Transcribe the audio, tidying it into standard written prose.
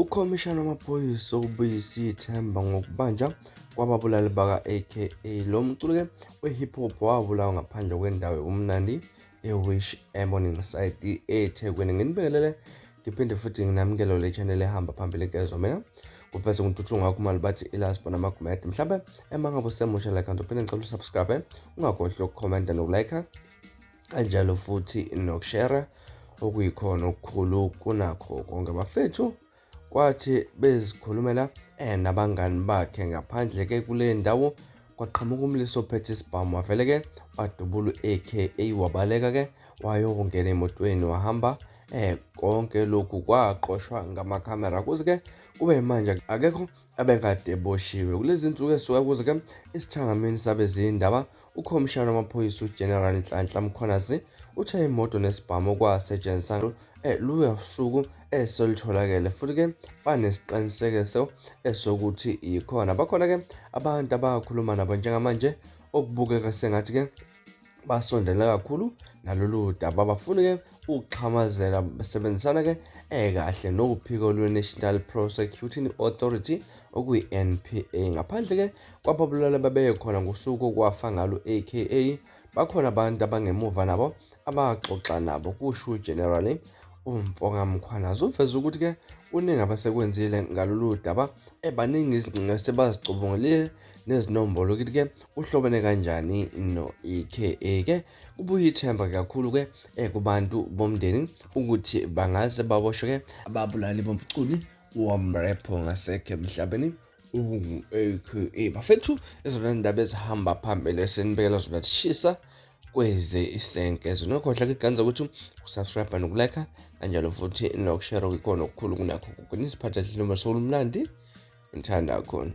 Ukhomishana wamaphoyisa ubuyise ithemba ngokubanja kwababulali baka-AKA. Lo mculi-ke we-hip hop wabulawa ngaphandle kwendawo yobumnandi eWish eMorningside eThekwini. Nginibingelele ngiphinde futhi nginamukele le channel ehamba phambili nkezwa mina kuveze ngintuthu ngakho mali bathi ilasbo namagumede mhlawumbe ema ngabe usemusha like and uphinde ngicela usubscribe ungakhohlwa ukukhomenta nokulike kanjalo futhi nokushare okuyikhona okukhulu kunakho konke bafethu. Kwathi bezikhulumela nabangani bakhe ngaphandle ke kule ndawo kwaqhamuka umlisa ophethe isibhamu wavele ke wadubula u-AKA wabaleka ke wayokungena emotweni wahamba. Konke lokhu kwaqoshwa ngamakhamera kuze ke kube manje akekho abekade eboshiwe. Kulezi nsuku esisuka kuze ke isithangamini sabezindaba ukhomishana wamaphoyisa uGeneral Nhlanhla Mkhwanazi uthe imoto nesibhamu okwasetshenziswa luya suku esolutholakele futhi ke banesiqinisekiso esokuthi yikhona. Bakhona ke abantu abakhuluma nabo njengamanje okubukeka sengathi ke basondele kakhulu nalolu daba, bafuna ke ukuxhamazela besebenzisana ke kahle nophiko lwe-National Prosecuting Authority okuyi-NPA. Ngaphandle ke kwababulali ababekhona ngosuku okwafa ngalo AKA, bakhona abantu abangemuva nabo abaxoxa nabo, kusho uGeneral uMfoka Mkhwanazi. Uveze ukuthi ke kuningi abasekwenzile ngalolu daba, baningi izingcingo esebazicubungulile nezinombolo ukuthi ke uhlobene kanjani no-AKA. Ke kubuye ithemba kakhulu ke kubantu bomndeni ukuthi bangaze baboshwe ke ababulali bomculi womrepho ngasekho emhlabeni ungu-AKA. Bafethu, ezona ndaba ezihamba phambili esinibekela zona zishisa kweze isenkezo. Ningakhohlwa ke ganza ukuthi usubscribe nokulike kanjalo futhi nokushare okukhona okukhulu kunakho konke. Nisiphathe noma solumnandi ngithanda khona.